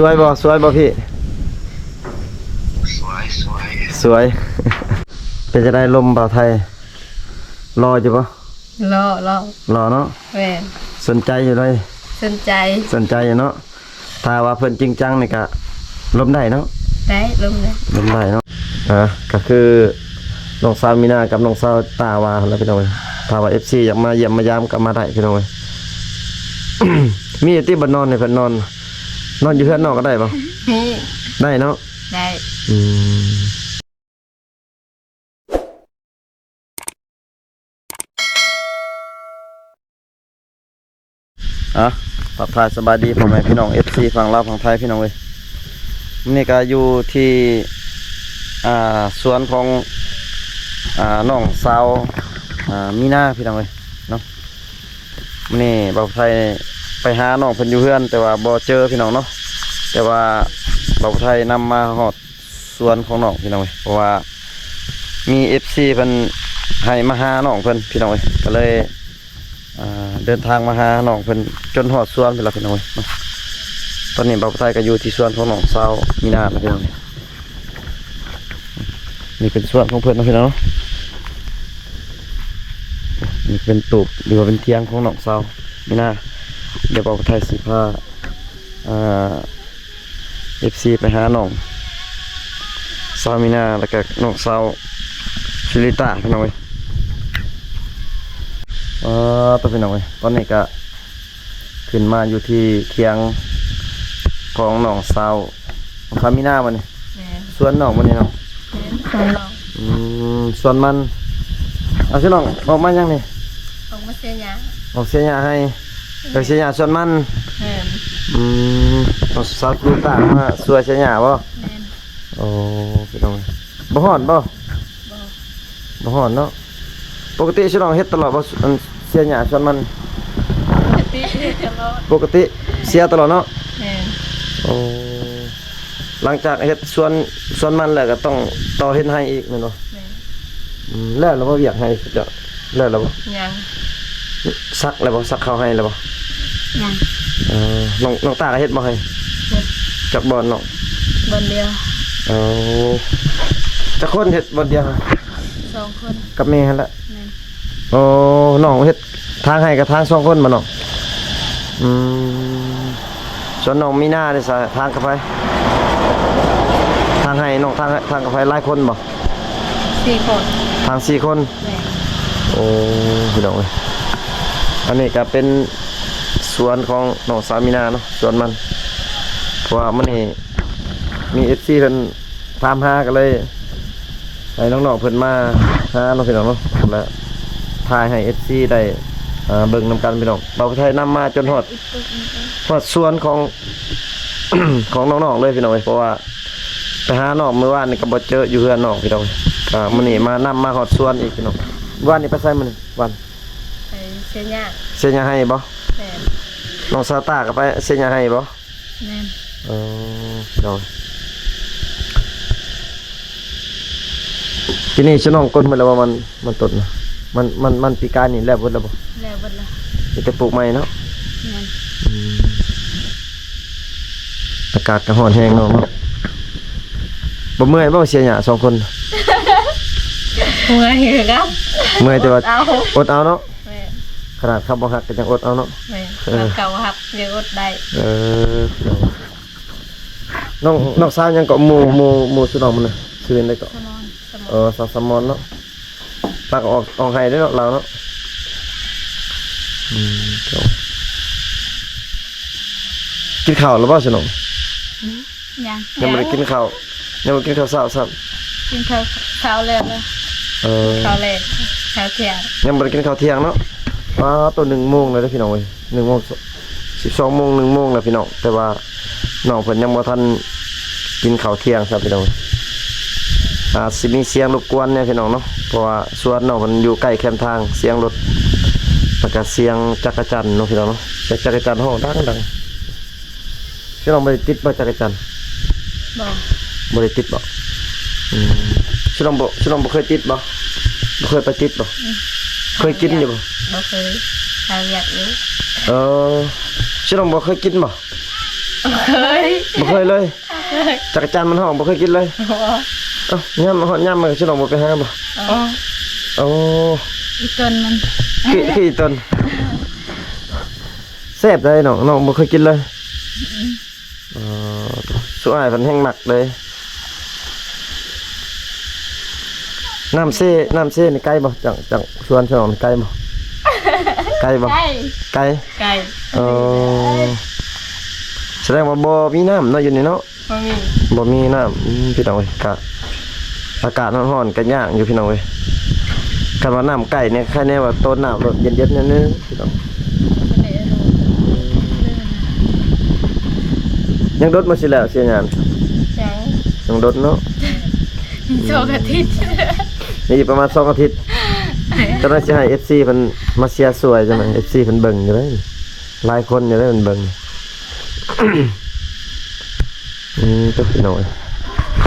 ສວຍບໍ່? ສວຍບໍ່ພີ່? ສວຍ ສວຍ ສວຍ. ເປັນຈັ່ງໃດ ລົມບ່າວໄທ ຫຼໍ່ຢູ່ບໍ່? ຫຼໍ່ ຫຼໍ່ ຫຼໍ່ເນາະ. ແມ່ນ. ສົນໃຈຢູ່ເລີຍ? ສົນໃຈ ສົນໃຈຢູ່ເນາະ. ຖ້າວ່າເພິ່ນຈິງຈັງນີ້ກະລົມໄດ້ເນາະ? ໄດ້ ລົມໄດ້ ລົມໄດ້ເນາະ. ອ່າ ກະຄືນ້ອງສາວມີນາກັບນ້ອງສາວຕາວ່າຫັ້ນລະພີ່ນ້ອງເອີຍ. ຖ້າວ່າເອັຟຊີຢາກມາຢ້ຽມມາຢາມກະມາໄດ້ພີ່ນ້ອງເອີຍ. ມີຢູ່ຕິບ່ອນນອນໃຫ້ເພິ່ນນອນ? ນອນຢູ່ເຮືອນນ້ອງກະໄດ້ບໍ່? ມີ ໄດ້ເນາະ? ໄດ້. ອືມ. ອ່ະ ທັກທາຍສະບາຍດີພໍ່ແມ່ພີ່ນ້ອງເອັຟຊີຝັ່ງລາວຝັ່ງໄທພີ່ນ້ອງເອີຍ. ມື້ນີ້ກະຢູ່ທີ່ ອ່າ ສວນຂອງ ອ່າ ນ້ອງສາວ ອ່າ ມີນາພີ່ນ້ອງເອີຍເນາະ. ມື້ນີ້ບ່າວໄທໄປຫານ້ອງເພິ່ນຢູ່ເຮືອນ ແຕ່ວ່າບໍ່ເຈີພີ່ນ້ອງເນາະ. ແຕ່ວ່າບ່າວໄທນຳມາຮອດ ສວນຂອງນ້ອງພີ່ນ້ອງເອີຍ ເພາະວ່າມີເອັຟຊີເພິ່ນໃຫ້ມາຫານ້ອງເພິ່ນພີ່ນ້ອງເອີຍ ກະເລີຍ ອ່າ ເດີນທາງມາຫານ້ອງເພິ່ນຈົນຮອດສວນພຸ້ນລະພີ່ນ້ອງເອີຍເນາະ. ຕອນນີ້ບ່າວໄທກະຢູ່ທີ່ສວນຂອງນ້ອງສາວມີນາລະພີ່ນ້ອງເອີຍ. ນີ້ເປັນສວນຂອງເພິ່ນເນາະພີ່ນ້ອງເນາະ. ນີ້ເປັນຕູບ ຫຼືວ່າເປັນຖຽງຂອງນ້ອງສາວມີນາ. ດຽວບ່າວໄທຊິພາ ອ່າ ເອັຟຊີໄປຫານ້ອງສາວມີນາ ແລ້ວກະນ້ອງສາວຊິລິຕາພີ່ນ້ອງເອີຍ. ອ່າ ໂຕພີ່ນ້ອງເອີຍ ຕອນນີ້ກະຂຶ້ນມາຢູ່ທີ່ຖຽງຂອງນ້ອງສາວ ນ້ອງສາວມີນາບໍ່ນີ້? ແມ່ນ. ສວນນ້ອງບໍ່ນີ້ເນາະ? ແມ່ນ ສວນນ້ອງ. ອືມ ສວນມັນ. ເອົາ ຊິນ້ອງອອກມາຫຍັງນີ້? ອອກມາເສຍຫຍ້າ. ອອກເສຍຫຍ້າໃຫ້. ເອີ ເສຍຫຍ້າສວນມັນ. ແມ່ນ. ອືມ ນ້ອງສາວຕຸຕາມາຊ່ວຍເສຍຫຍ້າບໍ່? ແມ່ນ. ໂອ້ ພີ່ນ້ອງ ບໍ່ຮ້ອນບໍ່? ບໍ່ ບໍ່ຮ້ອນເນາະ. ປົກກະຕິຊິນ້ອງເຮັດຕະຫຼອດບໍ່ ອັນເສຍຫຍ້າສວນມັນ? ປົກກະຕິເຮັດຕະຫຼອດ. ປົກກະຕິເສຍຕະຫຼອດເນາະ? ແມ່ນ. ໂອ້ ຫຼັງຈາກເຮັດສວນ ສວນມັນແລ້ວກະຕ້ອງຕໍ່ເຮັດໄຮ່ອີກແມ່ນບໍ່? ແມ່ນ. ອືມ ແລ້ວລະບໍ່ວຽກໄຮ່ເຈົ້າ ແລ້ວລະບໍ່? ຍັງ. ສັກແລ້ວບໍ່? ສັກເຂົ້າໄຮ່ແລ້ວບໍ່? ຍັງ. ເອີ ນ້ອງ ນ້ອງຕາກະເຮັດບໍ່ໄຮ່? ເຮັດ. ຈັກບ່ອນນ້ອງ? ບ່ອນດຽວ. ໂອ້ ຈັກຄົນເຮັດບ່ອນດຽວ? ສອງຄົນ ກັບແມ່ຫັ້ນລະ. ແມ່ນ. ໂອ້ ນ້ອງເຮັດທາງໄຮ່ກະທາງສອງຄົນບໍ່ນ້ອງ? ອືມ ສ່ວນນ້ອງມີນາເດຊະ ທາງກັບໃຜ? ທາງໄຮ່ນ້ອງ ທາງ ທາງກັບໃຜ ຫຼາຍຄົນບໍ່? ສີ່ຄົນ. ທາງສີ່ຄົນ. ແມ່ນ. ໂອ້ ພີ່ນ້ອງເອີຍ ອັນນີ້ກະເປັນສວນຂອງນ້ອງສາວມີນາເນາະ ສວນມັນ. ເພາະວ່າມື້ນີ້ມີເອັຟຊີເພິ່ນ ຖາມຫາ ກະເລີຍໃຫ້ນ້ອງໆເພິ່ນມາຫາເນາະພີ່ນ້ອງເນາະ ແລະຖ່າຍໃຫ້ເອັຟຊີໄດ້ ເອີ ເບິ່ງນຳກັນພີ່ນ້ອງ. ບ່າວໄທນຳມາຈົນຮອດ ຮອດສວນຂອງ ຂອງນ້ອງໆເລີຍພີ່ນ້ອງເອີຍ ເພາະວ່າໄປຫານ້ອງມື້ວານນີ້ກະບໍ່ເຈີຢູ່ເຮືອນນ້ອງພີ່ນ້ອງ. ກະມື້ນີ້ມານຳມາຮອດສວນອີກພີ່ນ້ອງ. ວານນີ້ໄປໃສມື້ນີ້? ວານ ໄປເສຍຫຍ້າ. ເສຍຫຍ້າໄຮ່ບໍ່? ແມ່ນ. ນ້ອງສາວຕາກະໄປເສຍຫຍ້າໄຮ່ບໍ່? ແມ່ນ. ເອີ ໂດຍ. ປີນີ້ຊະນ້ອງກົນໝົດແລ້ວບໍ່ ມັນ ມັນຕົ້ນນະ ມັນ ມັນ ມັນປີກາຍນີ້ແລ້ວເບິດແລ້ວບໍ່? ແລ້ວເບິດແລ້ວ. ມີແຕ່ປູກໃໝ່ເນາະ? ແມ່ນ. ອືມ ອາກາດກະຮ້ອນແຮງເນາະ ເນາະ. ບໍ່ເມື່ອຍບໍ່ເສຍຫຍ້າສອງຄົນ? ເມື່ອຍຄືກັນ. ເມື່ອຍແຕ່ວ່າ ອົດເອົາ ອົດເອົາເນາະ? ແມ່ນ. ຂະໜາດເຂົາບໍ່ຮັກກະຍັງອົດເອົາເນາະ? ແມ່ນ. ເອີ ເຂົາຮັກຍັງອົດໄດ້. ເອີ ນ້ອງ ນ້ອງສາວຫຍັງເກາະ ໝູ່ ໝູ່ ໝູ່ຊຸນ້ອງມັນນະ ຊື່ຫຍັງເກາະ? ສະໝອນ. ສະໝອນ. ເອີ ສາວສະໝອນເນາະ. ພາກັນອອກ ອອກໄຮ່ເດ້ເນາະ ລາວເນາະ. ອືມ ເຈົ້າ ກິນເຂົ້າແລ້ວບໍ່ຊະນ້ອງ? ອືມ ຍັງ ຍັງບໍ່ໄດ້ກິນເຂົ້າ. ຍັງບໍ່ກິນເຂົ້າເຊົ້າຊ້ຳ? ກິນເຂົ້າເຊົ້າແລ້ວ. ເອີ ເຂົ້າແລງ ເຂົ້າທ່ຽງ. ຍັງບໍ່ໄດ້ກິນເຂົ້າທ່ຽງເນາະ. ປາດໂຕ ໜຶ່ງໂມງແລ້ວເດ້ພີ່ນ້ອງເອີຍ ໜຶ່ງໂມງ ສິບສອງໂມງ ໜຶ່ງໂມງແລ້ວພີ່ນ້ອງ. ແຕ່ວ່ານ້ອງເພິ່ນຍັງບໍ່ທັນກິນເຂົ້າທ່ຽງຊ້ຳພີ່ນ້ອງ. ອາດຊິມີສຽງລົບກວນແດ່ພີ່ນ້ອງເນາະ ເພາະວ່າສວນນ້ອງເພິ່ນຢູ່ໃກ້ແຄມທາງ ສຽງລົດ ແລ້ວກະສຽງຈັກກະຈັນເນາະພີ່ນ້ອງເນາະ. ສຽງຈັກກະຈັນຮ້ອງດັງໆ. ຊະນ້ອງບໍ່ໄດ້ຕິດບໍ່ຈັກກະຈັນ? ບໍ່ ບໍ່ໄດ້ຕິດບໍ່? ອືມ ຊະນ້ອງບໍ່ ຊະນ້ອງບໍ່ເຄີຍຕິດບໍ່? ບໍ່ເຄີຍໄປຕິດບໍ່? ອືມ ເຄີຍກິນຢູ່ບໍ່? ບໍ່ເຄີຍ. ຫາວຽກຢູ່. ເອີ ຊະນ້ອງບໍ່ເຄີຍກິນບໍ່? ບໍ່ເຄີຍ ບໍ່ເຄີຍເລີຍ. ຈັກຈານມັນຮ້ອງບໍ່ເຄີຍກິນເລີຍ. ບໍ່. ເອົ້າ ຍາມຮອດຍາມມັນກໍຊິຮ້ອງ ບໍ່ໄປຫາບໍ່? ອໍ ໂອ້ ອີຕົນມັນ ຄື ຄືອີຕົນ ແຊບໃດ໋ນ້ອງ. ນ້ອງບໍ່ເຄີຍກິນເລີຍ. ອໍ ສຸອ້າຍເພິ່ນແຮ່ງມັກເລີຍ. ນ້ຳເຊ ນ້ຳເຊນີ້ໄກບໍ່? ຈາກ ຈາກສວນຊະໜອງນີ້ໄກບໍ່? ໄກບໍ່? ໄກ ໄກ ໄກ. ອໍ ສະແດງວ່າບໍ່ມີນ້ຳເນາະ ຢູ່ນີ້ເນາະ. ບໍ່ມີ ບໍ່ມີນ້ຳ. ອືມ ພີ່ນ້ອງເອີຍ ກະອາກາດຮ້ອນໆ ກະຍາກຢູ່ ພີ່ນ້ອງເອີຍ. ຄັນວ່ານ້ຳໃກ້ນີ້ ໃຄແນ່ວ່າຕົ້ນນ້ຳແບບເຢັນໆ ໜ້ອຍໜຶ່ງ ພີ່ນ້ອງ. ຍັງດົນບໍ່ຊິແລ້ວ ເສຍຍາມ? ຍັງ ຍັງດົນເນາະ. ສອງອາທິດ ນີ້ປະມານສອງອາທິດ. ຈັກໜ້ອຍຊິໃຫ້ເອັຟຊີເພິ່ນມາເຊຍຊ່ວຍ ຈັກໜ້ອຍເອັຟຊີເພິ່ນເບິ່ງຢູ່ເດ້ ຫຼາຍຄົນຢູ່ເດ້ເພິ່ນເບິ່ງ. ອືມ ເຈົ້າພີ່ນ້ອງເອີຍ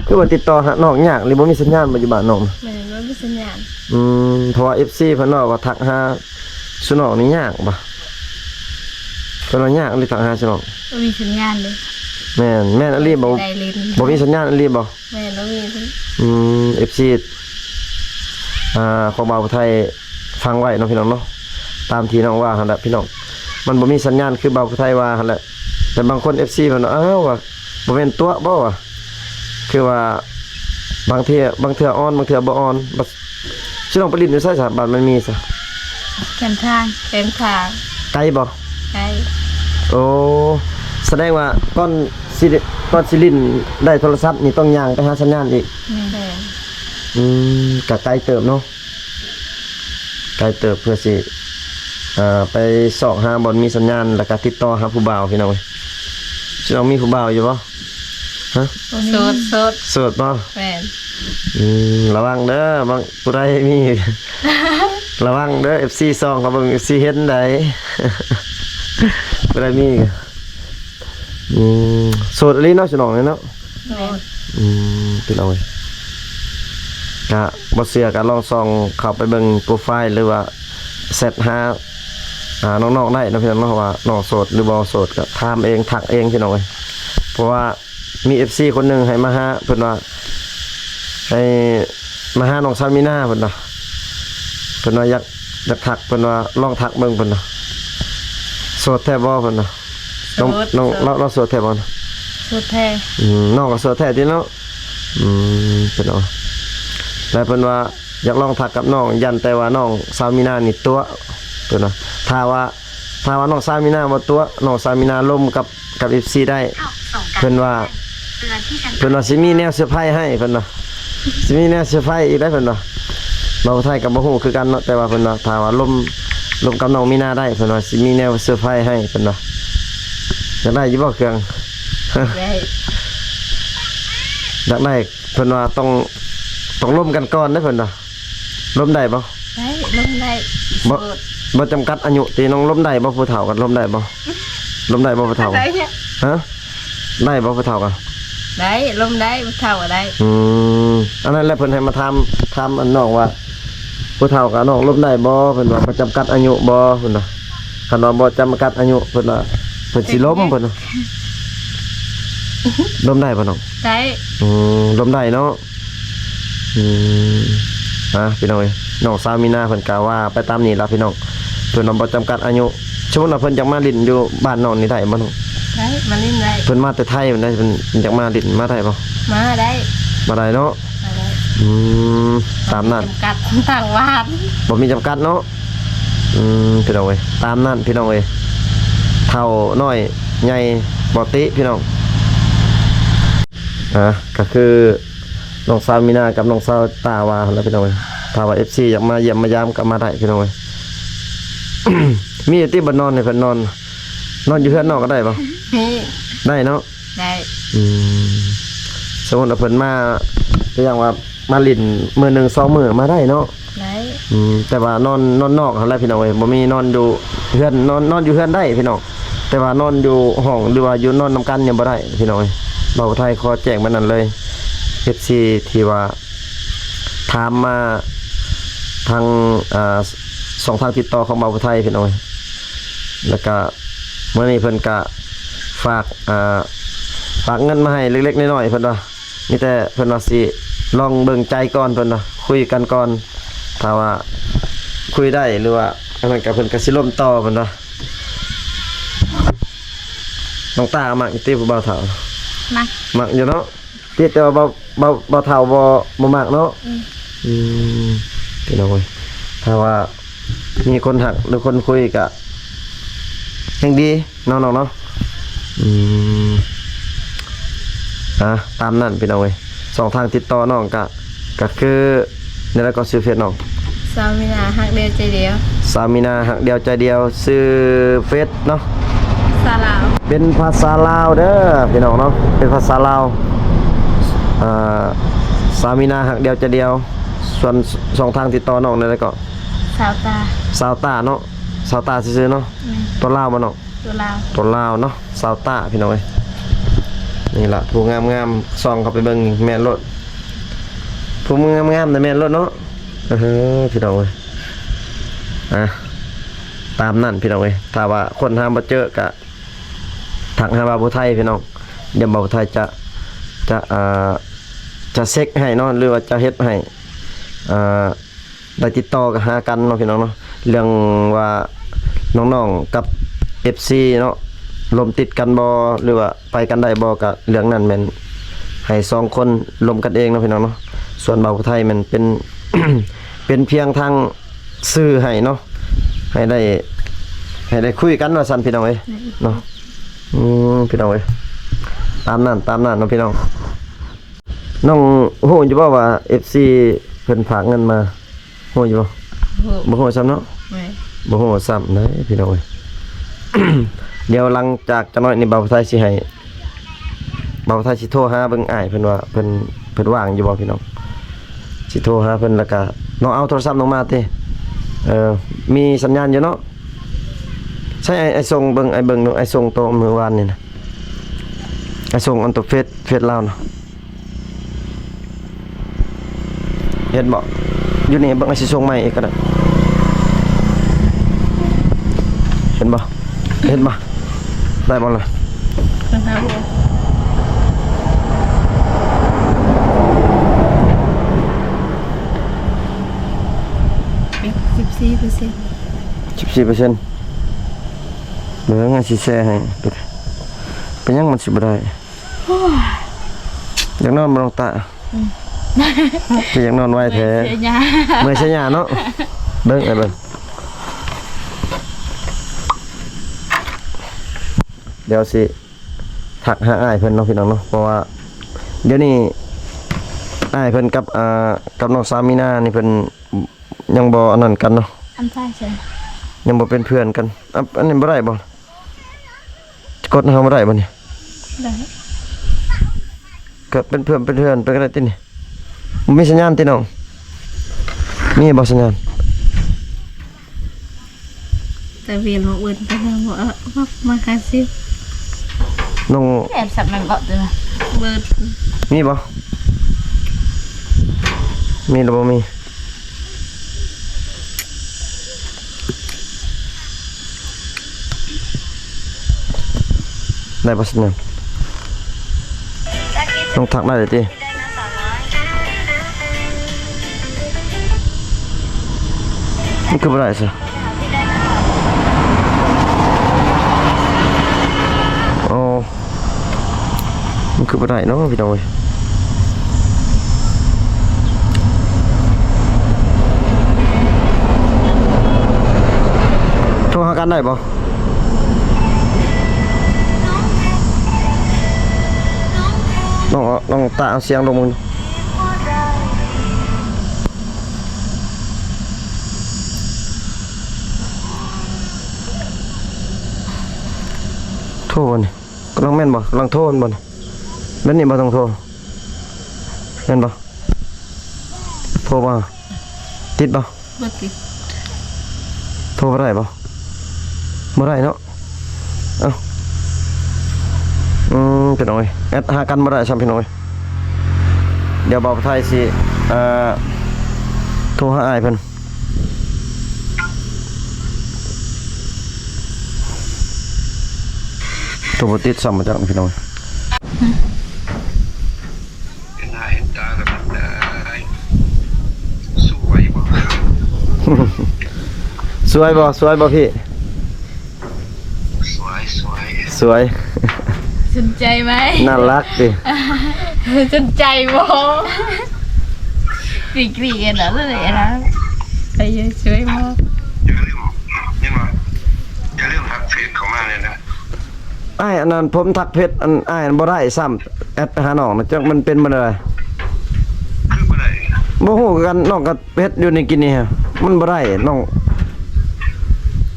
ຄືວ່າຕິດຕໍ່ຫານ້ອງຍາກອີ່ຫຼີ ບໍ່ມີສັນຍານບໍ່ຢູ່ບ້ານນ້ອງນະ? ແມ່ນ ບໍ່ມີສັນຍານ. ອືມ ເພາະວ່າເອັຟຊີເພິ່ນເວົ້າວ່າທັກຫາສຸນ້ອງນີ້ຍາກບໍ່? ເພິ່ນວ່າຍາກອີ່ຫຼີ ທັກຫາສຸນ້ອງ ບໍ່ມີສັນຍານເດ້. ແມ່ນ ແມ່ນອີ່ຫຼີບໍ່? ບໍ່ມີສັນຍານອີ່ຫຼີບໍ່? ແມ່ນ ບໍ່ມີ. ອືມ ເອັຟຊີ ອ່າ ຂອງບ່າວຜູ້ໄທຟັງໄວ້ເນາະ ພີ່ນ້ອງເນາະ ຕາມທີ່ນ້ອງວ່າຫັ້ນແຫຼະ ພີ່ນ້ອງ. ມັນບໍ່ມີສັນຍານຄືບ່າວຜູ້ໄທວ່າຫັ້ນແຫຼະ. ແຕ່ບາງຄົນ ເອັຟຊີ ເພິ່ນວ່າ ອ້າວ ວ່າບໍ່ແມ່ນຕົວະບໍ່ ວ່າ ຄືວ່າບາງເທື່ອ ບາງເທື່ອອ່ອນ ບາງເທື່ອບໍ່ອ່ອນ. ບັດ ຊິລອງໄປຫຼິ້ນຢູ່ໃສຊະ ບາດມັນມີຊະ? ແຄມທາງ ແຄມທາງ. ໄກບໍ່? ໄກ. ໂອ້ ສະແດງວ່າກ່ອນຊິ ກ່ອນຊິຫຼິ້ນໄດ້ໂທລະສັບນີ້ ຕ້ອງຍ່າງໄປຫາສັນຍານອີກ? ແມ່ນ. ອືມ ກະໄກເຕີບເນາະ ໄກເຕີບ ເພື່ອຊິ ເອີ ໄປຊອກຫາບ່ອນມີສັນຍານ ແລ້ວກະຕິດຕໍ່ຫາຜູ້ບ່າວ ພີ່ນ້ອງເອີຍ. ຊິຕ້ອງມີຜູ້ບ່າວຢູ່ບໍ່? ຮະ? ໂສດ ໂສດ. ໂສດບໍ່? ແມ່ນ. ອືມ ລະວັງເດີ ບາງ ຜູ້ໃດມີ ລະວັງເດີ ເອັຟຊີ ສ່ອງເຂົ້າເບິ່ງ ເອັຟຊີ ເຫັນໃດ໋ ຜູ້ໃດມີ. ອືມ ໂສດອີ່ຫຼີເນາະ ສະໜອງນີ້ເນາະ. ໂສດ. ອືມ ພີ່ນ້ອງເອີຍ ກະບໍ່ເຊື່ອກະລອງສ່ອງເຂົ້າໄປເບິ່ງໂປຣໄຟລ໌ ຫຼືວ່າແຊັດຫາ ອ່າ ນ້ອງໆ ໄດ້ເນາະ ພີ່ນ້ອງເນາະ ວ່ານ້ອງໂສດ ຫຼືບໍ່ໂສດ ກະຖາມເອງ ທັກເອງ ພີ່ນ້ອງເອີຍ. ເພາະວ່າ ມີເອັຟຊີຄົນໜຶ່ງໃຫ້ມາຫາ ເພິ່ນວ່າໃຫ້ມາຫານ້ອງສາວມີນາ ເພິ່ນວ່າ ເພິ່ນວ່າຢາກ ຢາກທັກ ເພິ່ນວ່າລອງທັກເບິ່ງ ເພິ່ນວ່າ ໂສດແທ້ບໍ່ ເພິ່ນວ່າ. ນ້ອງ ໂສດ ນ້ອງ ໂສດ ລາວ ລາວໂສດແທ້ບໍ່? ໂສດແທ້. ອືມ ນ້ອງກໍໂສດແທ້ຕິເນາະ. ອືມ ເພິ່ນວ່າ ແລ້ວເພິ່ນວ່າຢາກລອງທັກກັບນ້ອງ ຢ້ານແຕ່ວ່ານ້ອງສາວມີນານີ້ຕົວະ ເພິ່ນວ່າ. ຖ້າວ່າ ຖ້າວ່ານ້ອງສາວມີນາບໍ່ຕົວະ ນ້ອງສາວມີນາລົມກັບ ກັບເອັຟຊີໄດ້ ເພິ່ນວ່າ ເພິ່ນວ່າຊິມີແນວເຊີໄພໃຫ້ ເພິ່ນວ່າ ຊິມີແນວເຊີໄພອີກໄດ໋ ເພິ່ນວ່າ. ເວົ້າໄທກໍບໍ່ຮູ້ຄືກັນເນາະ ແຕ່ວ່າເພິ່ນວ່າ ຖ້າວ່າລົມ ລົມກັບນ້ອງມີນາໄດ້ ເພິ່ນວ່າຊິມີແນວເຊີໄພໃຫ້ ເພິ່ນວ່າ. ຢາກໄດ້ຢູ່ບໍ່ເຄື່ອງ? ຢາກໄດ້. ຢາກໄດ້ ເພິ່ນວ່າຕ້ອງ ຕ້ອງລົມກັນກ່ອນເດ້ ເພິ່ນວ່າ. ລົມໄດ້ບໍ່? ໄດ້ ລົມໄດ້. ບໍ່ ບໍ່ຈຳກັດອາຍຸຕິນ້ອງ? ລົມໄດ້ບໍ່? ຜູ້ເຖົ້າກັນລົມໄດ້ບໍ່? ລົມໄດ້ບໍ່ຜູ້ເຖົ້າ? ໄດ້. ຮະ? ໄດ້ບໍ່ຜູ້ເຖົ້າກັນ? ໄດ້ ລົມໄດ້ ຜູ້ເຖົ້າກໍໄດ້. ອືມ ອັນນັ້ນແຫຼະ ເພິ່ນໃຫ້ມາຖາມ ຖາມອັນນ້ອງວ່າ ຜູ້ເຖົ້າກັບນ້ອງລົມໄດ້ບໍ່? ເພິ່ນວ່າບໍ່ຈຳກັດອາຍຸບໍ່? ເພິ່ນວ່າ ຄັນວ່າບໍ່ຈຳກັດອາຍຸ ເພິ່ນວ່າ ເພິ່ນຊິລົມ ເພິ່ນວ່າ. ລົມໄດ້ບໍ່ນ້ອງ? ໄດ້. ອືມ ລົມໄດ້ເນາະ. ອືມ ອ່າ ພີ່ນ້ອງເອີຍ ນ້ອງສາວມີນາເພິ່ນກະວ່າໄປຕາມນີ້ລະພີ່ນ້ອງ. ເພິ່ນວ່າບໍ່ຈຳກັດອາຍຸ. ສົມມຸດວ່າເພິ່ນຢາກມາຫຼິ້ນຢູ່ບ້ານນ້ອງນີ້ໄດ້ບໍ່ນ້ອງ? ໄດ້ ມາຫຼິ້ນໄດ້. ເພິ່ນມາແຕ່ໄທພຸ້ນໄດ໋ ເພິ່ນຢາກມາຫຼິ້ນ ມາໄດ້ບໍ່? ມາໄດ້. ມາໄດ້ເນາະ. ມາໄດ້. ອືມ ຕາມນັ້ນ. ບໍ່ມີຈຳກັດທາງບ້ານ. ບໍ່ມີຈຳກັດເນາະ. ອືມ ພີ່ນ້ອງເອີຍ ຕາມນັ້ນພີ່ນ້ອງເອີຍ. ເຖົ້ານ້ອຍໃຫຍ່ບໍ່ຕິພີ່ນ້ອງ. ອ່າ ກໍຄືນ້ອງສາວມີນາກັບນ້ອງສາວຕາວ່າຫັ້ນລະພີ່ນ້ອງເອີຍ. ຖ້າວ່າເອັຟຊີຢາກມາຢ້ຽມມາຢາມກໍມາໄດ້ພີ່ນ້ອງເອີຍ. ມີຢູ່ຕິບ່ອນນອນໃຫ້ເພິ່ນນອນ? ນອນຢູ່ເຮືອນນ້ອງກໍໄດ້ບໍ່? ມີ. ໄດ້ເນາະ? ໄດ້. ອືມ ສົມມຸດວ່າເພິ່ນມາ ຄືຫຍັງວ່າ ມາຫຼິ້ນມື້ໜຶ່ງສອງມື້ມາໄດ້ເນາະ. ໄດ້. ອືມ ແຕ່ວ່ານອນ ນອນນອກຫັ້ນແຫຼະພີ່ນ້ອງເອີຍ ບໍ່ມີນອນຢູ່ເຮືອນ ນອນ ນອນຢູ່ເຮືອນໄດ້ພີ່ນ້ອງ ແຕ່ວ່ານອນຢູ່ຫ້ອງ ຫຼືວ່າຢູ່ນອນນຳກັນນີ້ບໍ່ໄດ້ພີ່ນ້ອງເອີຍ. ເວົ້າໄທຂໍແຈ້ງແບບນັ້ນເລີຍ ເອັຟຊີ ທີ່ວ່າຖາມມາທາງ ອ່າ ຊ່ອງທາງຕິດຕໍ່ຂອງເວົ້າໄທພີ່ນ້ອງເອີຍ. ແລ້ວກະ ມື້ນີ້ເພິ່ນກະຝ ຝາກ ອ່າ ຝາກເງິນມາໃຫ້ເລັກໆນ້ອຍໆ ເພິ່ນວ່າ ມີແຕ່ເພິ່ນວ່າຊິລອງເບິ່ງໃຈກ່ອນ ເພິ່ນວ່າ ຄຸຍກັນກ່ອນ ຖ້າວ່າຄຸຍໄດ້ ຫຼືວ່າອັນນັ້ນກໍ ເພິ່ນກໍຊິລົມຕໍ່ ເພິ່ນວ່າ. ນ້ອງຕາມັກຢູ່ຕິຜູ້ບ່າວເຖົ້າ? ມັກ ມັກຢູ່ເນາະ. ຕິດແຕ່ວ່າເບົາ ເບົາ ເບົາເຖົ້າບໍ່ ບໍ່ມັກເນາະ. ອືມ ອືມ ພີ່ນ້ອງເອີຍ ຖ້າວ່າມີຄົນຮັກ ຫຼື ຄົນຄຸຍກະແຮ່ງດີເນາະ ນ້ອງເນາະ. ອືມ ອ່າ ຕາມນັ້ນ ພີ່ນ້ອງເອີຍ. ຊ່ອງທາງຕິດຕໍ່ນ້ອງກະ ກະຄື ແນວໃດກໍ ຊື່ເຟສນ້ອງ? ສາວມີນາຮັກດຽວໃຈດຽວ. ສາວມີນາຮັກດຽວໃຈດຽວ ຊື່ເຟສເນາະ ພາສາລາວ ເປັນພາສາລາວເດີພີ່ນ້ອງເນາະ ເປັນພາສາລາວ. ອ່າ ສາວມີນາຮັກດຽວໃຈດຽວ. ສ່ວນ ສ- ຊ່ອງທາງຕິດຕໍ່ນ້ອງແນວໃດກໍ? ສາວຕາ ສາວຕາເນາະ ສາວຕາຊື່ໆເນາະ. ແມ່ນ ຕົວລາວບໍ່ນ້ອງ? ຕົວລາວ ຕົວລາວເນາະ ສາວຕາ ພີ່ນ້ອງເອີຍ. ນີ້ລະ ຜູ້ງາມໆ ສ່ອງເຂົ້າໄປເບິ່ງ ແມ່ນໂລດ ຜູ້ງາມໆນະ ແມ່ນໂລດເນາະ. ເອີ ພີ່ນ້ອງເອີຍ ອ່າ ຕາມນັ້ນ ພີ່ນ້ອງເອີຍ. ຖ້າວ່າຄົ້ນຫາບໍ່ເຈີກະ ທັກຫາບ່າວຜູ້ໄທ ພີ່ນ້ອງ. ດຽວບ່າວຜູ້ໄທຈະ ຈະ ອ່າ ຈະເຊັກໃຫ້ເນາະ ຫຼືວ່າຈະເຮັດໃຫ້ ອ່າ ໄດ້ຕິດຕໍ່ຫາກັນເນາະ ພີ່ນ້ອງເນາະ. ເລື່ອງວ່ານ້ອງໆກັບເອັຟຊີເນາະ ລົມຕິດກັນບໍ່ ຫຼືວ່າໄປກັນໄດ້ບໍ່ ກະເລື່ອງນັ້ນແມ່ນໃຫ້ສອງຄົນລົມກັນເອງເນາະ ພີ່ນ້ອງເນາະ. ສ່ວນບ່າວຜູ້ໄທແມ່ນເປັນ ເປັນພຽງທາງສື່ໃຫ້ເນາະ ໃຫ້ໄດ້ ໃຫ້ໄດ້ຄຸຍກັນວ່າຊັ້ນ ພີ່ນ້ອງເອີຍ ແມ່ນ ເນາະ. ອືມ ພີ່ນ້ອງເອີຍ ຕາມນັ້ນ ຕາມນັ້ນເນາະ ພີ່ນ້ອງ. ນ້ອງຮູ້ຢູ່ບໍ່ວ່າເອັຟຊີເພິ່ນຝາກເງິນມາ? ຮູ້ຢູ່ບໍ່? ບໍ່ຮູ້ ບໍ່ຮູ້ຊ້ຳເນາະ. ແມ່ນ ບໍ່ຮູ້ຊ້ຳເດ້ພີ່ນ້ອງເອີຍ. ດຽວຫຼັງຈາກຈັກໜ້ອຍນີ້ ບ່າວຜູ້ໄທຊິໃຫ້ ບ່າວຜູ້ໄທຊິໂທຫາເບິ່ງອ້າຍເພິ່ນວ່າເພິ່ນ ເພິ່ນວ່າງຢູ່ບໍ່ ພີ່ນ້ອງ. ຊິໂທຫາເພິ່ນ ແລ້ວກະນ້ອງເອົາໂທລະສັບນ້ອງມາຕິ. ເອີ ມີສັນຍານຢູ່ເນາະ. ໃຊ້ ອ້າຍ ອ້າຍສົ່ງເບິ່ງ ອ້າຍເບິ່ງດູ ອ້າຍສົ່ງໂຕມື້ວານນີ້ນະ ອ້າຍສົ່ງອັນໂຕເຟສ ເຟສລາວນະ. ເຫັນບໍ່? ຢູ່ນີ້ເບິ່ງ ຊິສົ່ງໃໝ່ອີກກໍໄດ້. ເຫັນບໍ່? ເຫັນບໍ່? ໄດ້ບໍ່ລະ? ເປັນສິບສີ່ເປີເຊັນ ສິບສີ່ເປີເຊັນ. ເບິ່ງ ຊິແຊໃຫ້. ເປັນຫຍັງມັນຊິບໍ່ໄດ້? ໂອ້ຍ ຢາກນອນບໍ່ ນ້ອງຕາ? ອືມ ຄືຢາກນອນໄວແທ້? ເມື່ອຍໃຊ້ຍາ ເມື່ອຍໃຊ້ຍາເນາະ. ເບິ່ງ ອ້າຍເບິ່ງ ດຽວຊິທັກຫາອ້າຍເພິ່ນເນາະ ພີ່ນ້ອງເນາະ. ເພາະວ່າດຽວນີ້ອ້າຍເພິ່ນກັບ ອ່າ ກັບນ້ອງສາວມີນານີ້ ເພິ່ນຍັງບໍ່ອັນນັ້ນກັນເນາະ. ອັນໃດ? ຍັງບໍ່ເປັນເພື່ອນກັນ. ອັນ ອັນນີ້ບໍ່ໄດ້ບໍ່? ກົດໃຫ້ເຮົາບໍ່ໄດ້ບໍ່ນີ້? ໄດ້ ກໍເປັນເພື່ອນ ເປັນເພື່ອນໄປກໍໄດ້ຕິນີ້. ບໍ່ມີສັນຍານຕິນ້ອງ? ມີບໍ່ສັນຍານ? ແຕ່ວຽນມາເອີ້ນໄປແລ້ວ ມາຫາຊິ ນ້ອງ ແອບສັບແມ່ນບໍ່? ເບີດ ມີບໍ່? ມີຫຼືບໍ່ມີ? ໄດ້ບໍ່ສັນຍານ? ຕ້ອງທັກໄດ້ເລີຍຕິ? ມັນຄືບໍ່ໄດ້ຊະ? ໂອ້ ມັນຄືບໍ່ໄດ້ເນາະ ພີ່ນ້ອງເອີຍ. ໂທຫາກັນໄດ້ບໍ່? ນ້ອງ ນ້ອງຕາເອົາສຽງລົງເບິ່ງ. ໂທບໍ່ນີ້? ກຳລັງແມ່ນບໍ່? ກຳລັງໂທແມ່ນບໍ່ນີ້? ແບບນີ້ບໍ່ຕ້ອງໂທ ແມ່ນບໍ່? ໂທບໍ່? ຕິດບໍ່? ບໍ່ຕິດ. ໂທບໍ່ໄດ້ບໍ່? ບໍ່ໄດ້ເນາະ. ເອົ້າ ອືມ ພີ່ນ້ອງເອີຍ ແອັດຫາກັນບໍ່ໄດ້ຊ້ຳ ພີ່ນ້ອງເອີຍ. ດຽວບ່າວໄທຊິ ເອີ ໂທຫາອ້າຍເພິ່ນ. ໂທບໍ່ຕິດຊ້ຳມາຈາກພີ່ນ້ອງ. ເຫັນໜ້າເຫັນຕາກັນໄດ້ ສວຍບໍ່ ສວຍບໍ່ ສວຍບໍ່ພີ່? ສວຍ ສວຍ ສວຍ ສົນໃຈໄໝ? ໜ້າລັກຕິ ສົນໃຈບໍ່? ກຣີກໆກັນເນາະ ເລີຍນະ ໄປເຢີສວຍບໍ່? ຢ່າລືມ ຍິນບໍ່? ຢ່າລືມທັກເຟສເຂົ້າມາແດ່ເດີ. ອ້າຍ ອັນນັ້ນ ຜົມທັກເຟສ ອັນ ອ້າຍ ອັນ ບໍ່ໄດ້ຊ້ຳ ແອັດໄປຫານ້ອງນະ ຈັກມັນເປັນແນວໃດ ຄືບໍ່ໄດ້? ບໍ່ຮູ້ຄືກັນ ນ້ອງກໍເຮັດຢູ່ນີ້ ກິນນີ້ ມັນບໍ່ໄດ້ ນ້ອງ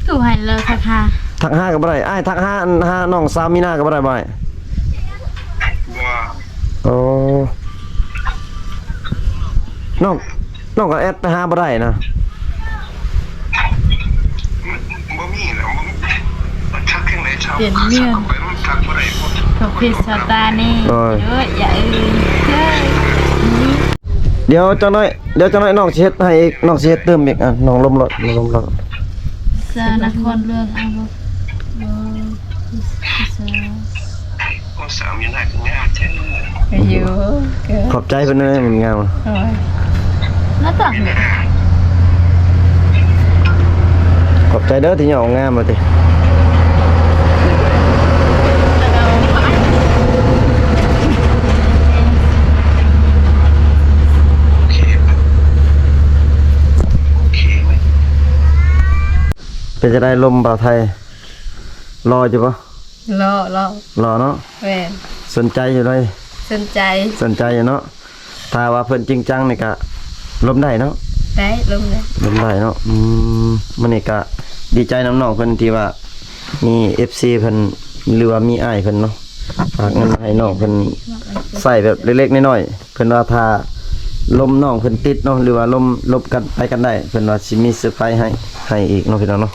ຄືໃຫ້ລາວທັກຫາ ທັກຫາກໍບໍ່ໄດ້. ອ້າຍ ທັກຫາ ອັນ ຫານ້ອງສາວມີນາກໍບໍ່ໄດ້ບໍ່ອ້າຍ? ບໍ່. ໂອ້ ນ້ອງ ນ້ອງກໍແອັດໄປຫາບໍ່ໄດ້ນະ. ບໍ່ມີແລ້ວ ມັນທັກຈັ່ງໃດ ທັກ ທັກເຂົ້າໄປ ມັນທັກບໍ່ໄດ້ ເພາະເຟສສະຕານີ້. ໂອ້ຍ ເອີ ຢ່າເອີຍ ດຽວຈັກໜ້ອຍ ດຽວຈັກໜ້ອຍນ້ອງຊິເຮັດໃຫ້ອີກ ນ້ອງຊິເຮັດຕື່ມອີກ. ອ່ະ ນ້ອງລົມໂລດ ນ້ອງລົມໂລດ. ສານະຄອນຫຼວງ ເອົາບໍ່? ບໍ່ ສາວ ສາວມີນາກໍງາມແທ້. ຢູ່ ຂອບໃຈເພິ່ນເດີ ມັນງາມ. ໂອ້ຍ ໜ້າຕາ ຂອບໃຈເດີທີ່ຍ້ອງງາມວ່າຕິ. ໂອເຄ ໂອເຄເວີຍ. ເປັນຈັ່ງໃດ ລົມບ່າວໄທ ຫຼໍ່ຢູ່ບໍ່? ຫຼໍ່ ຫຼໍ່ ຫຼໍ່ເນາະ. ແມ່ນ ສົນໃຈຢູ່ເດ. ສົນໃຈ ສົນໃຈຢູ່ເນາະ. ຖ້າວ່າເພິ່ນຈິງຈັງນີ້ກະລົມໄດ້ເນາະ. ໄດ້ ລົມໄດ້ ລົມໄດ້ເນາະ. ອືມ ມື້ນີ້ກະດີໃຈນຳນ້ອງເພິ່ນທີ່ວ່າມີເອັຟຊີເພິ່ນ ຫຼືວ່າມີອ້າຍເພິ່ນເນາະ ຝາກເງິນມາໃຫ້ນ້ອງເພິ່ນໃຊ້ແບບເລັກໆນ້ອຍໆ. ເພິ່ນວ່າຖ້າລົມນ້ອງເພິ່ນຕິດເນາະ ຫຼືວ່າລົມລົບກັນໄປກັນໄດ້ ເພິ່ນວ່າຊິມີເຊີໄພຣໃຫ້ ໃຫ້ອີກເນາະພີ່ນ້ອງເນາະ.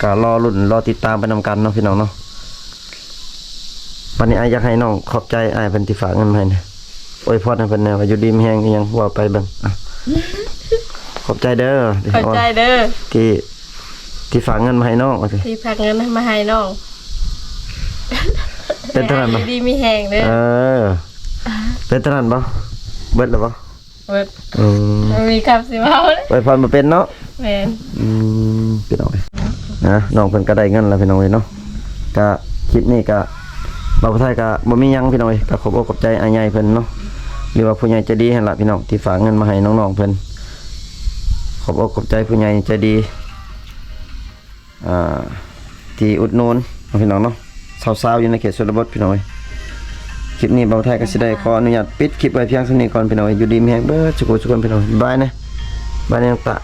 ກະລໍລຸ້ນລໍຕິດຕາມໄປນຳກັນເນາະພີ່ນ້ອງເນາະ. ບັດນີ້ອ້າຍຢາກໃຫ້ນ້ອງຂອບໃຈອ້າຍເພິ່ນທີ່ຝາກເງິນມາໃຫ້ນະ ອວຍພອນໃຫ້ເພິ່ນແດ່ວ່າຢູ່ດີມີແຮງ ອີ່ຫຍັງເວົ້າໄປເບິ່ງ. ອ່ະ ຂອບໃຈເດີ ຂອບໃຈເດີ ທີ່ ທີ່ຝາກເງິນມາໃຫ້ນ້ອງ ທີ່ຝາກເງິນມາໃຫ້ນ້ອງ. ເປັນເທົ່ານັ້ນບໍ່? ຢູ່ດີມີແຮງເດີ. ເອີ ເປັນເທົ່ານັ້ນບໍ່? ເບິດແລ້ວບໍ່? ເບິດ. ອືມ ບໍ່ມີຄຳຊິເວົ້າເລີຍ ອວຍພອນບໍ່ເປັນເນາະ. ແມ່ນ. ອືມ ພີ່ນ້ອງເອີຍ ນະ ນ້ອງເພິ່ນກໍໄດ້ເງິນແລ້ວ ພີ່ນ້ອງເອີຍເນາະ. ກະຄລິບນີ້ກະ ບ່າວຜູ້ໄທກະບໍ່ມີຫຍັງ ພີ່ນ້ອງເອີຍ ກະຂອບອົກຂອບໃຈອ້າຍໃຫຍ່ເພິ່ນເນາະ ຫຼືວ່າຜູ້ໃຫຍ່ໃຈດີຫັ້ນລະ ພີ່ນ້ອງ ທີ່ຝາກເງິນມາໃຫ້ນ້ອງໆເພິ່ນ. ຂອບອົກຂອບໃຈຜູ້ໃຫຍ່ໃຈດີ ອ່າ ທີ່ອຸດໜູນເນາະ ພີ່ນ້ອງເນາະ ຊາວໆຢູ່ໃນເຂດຊົນນະບົດ ພີ່ນ້ອງເອີຍ. ຄລິບນີ້ບ່າວໄທກໍຊິໄດ້ຂໍອະນຸຍາດປິດຄລິບໄວ້ພຽງສ່ຳນີ້ກ່ອນ ພີ່ນ້ອງເອີຍ. ຢູ່ດີມີແຮງເບິດສູ່ຜູ້ສູ່ຄົນ ພີ່ນ້ອງ. ບາຍນະ ບາຍນະ ນ້ອງຕະ.